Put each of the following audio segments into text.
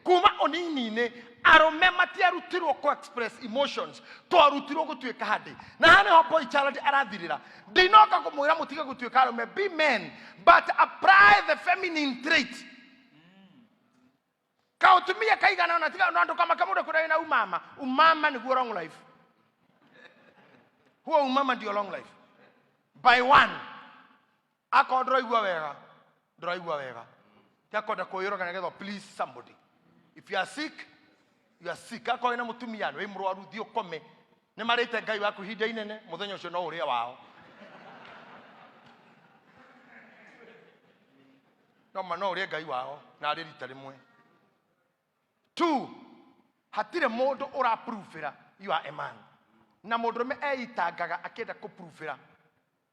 Kuma ũnini-inĩ arũme matiarutirwo kũ express emotions, twarutirwo gũtuĩka handĩ na haha nĩho boy child arathirĩra. Ndinoka kũmwĩra mũtige gũtuĩka arũme, be men but apply the feminine trait. Kautumia kaigana ona tiga no ndũkamake mũndũ kũrĩa na umama. Umama nĩguo long life. Huo umama ndio long life by one. Akorwo ndũraigua wega, ndũraigua wega, tiakwenda kwĩyũraga nĩgetha please somebody. If you are sick, you are sick. Akorwo wĩna mũtumia wĩ mũrwaru, thiĩ ũkome. Nĩ marĩte Ngai waku ihinda inene, mũthenya ũcio no ũrĩe wao. No ma no ũrĩe Ngai wao na arĩ rita rĩmwe. Two, hatirĩ mũndũ ũrapruvĩra you are a man. Na mũndũrũme eitangaga akĩenda kũpruvĩra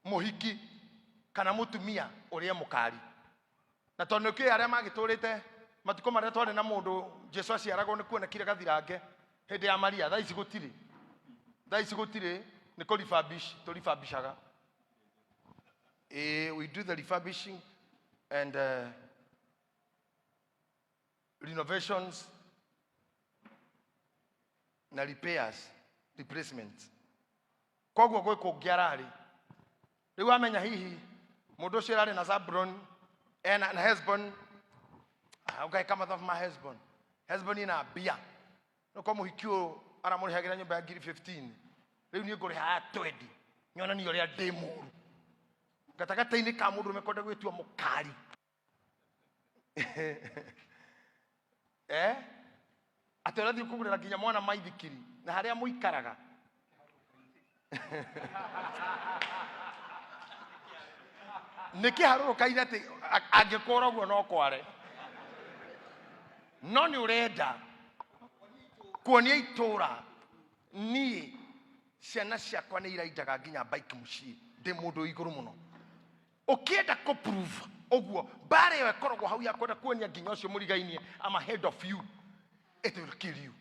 mũhiki kana mũtumia ũrĩa mũkari. Na tondũ nĩkĩĩ arĩa magĩtũrĩte matukũ marĩa twarĩ na mũndũ Jesu aciaragwo nĩ kuonekire gathirange hĩndĩ ya Maria. Thaa ici gũtirĩ, thaa ici gũtirĩ, nĩ kũ refurbish tũ refurbishaga. We do the refurbishing and renovations na repairs, replacements. Koguo gwĩ kũngĩ ararĩ rĩu amenya hihi mũndũ ũcio ararĩ na Zabulon ena na Hesbon. Ah, ũgeka mathabu ma Hesbon. Hesbon ina mbia no kwa mũhiki ũyũ aramũrĩhagĩra nyũmba ya ngiri 15, rĩu niĩ ngũrĩha ya 20 nyonanie ũrĩa ndĩ mũru. Gatagatĩ-inĩ ka mũndũ ũrũme kwenda gwĩtua mũkari, atĩ ũrathiĩ kũgũrĩra nginya mwana maithikiri na harĩa mũikaraga nĩ kĩharũrũka-inĩ, atĩ angĩkũra ũguo no kware. No nĩ ũrenda kuonia itũra, niĩ ciana ciakwa nĩ iraindaga nginya bike mũciĩ, ndĩ mũndũ wĩ igũrũ mũno. Ũkĩenda kũ prove ũguo, mbara ĩyo ĩkoragwo hau ya kwenda kuonia nginya ũcio mũrigainie, I'm ahead of you, it will kill you.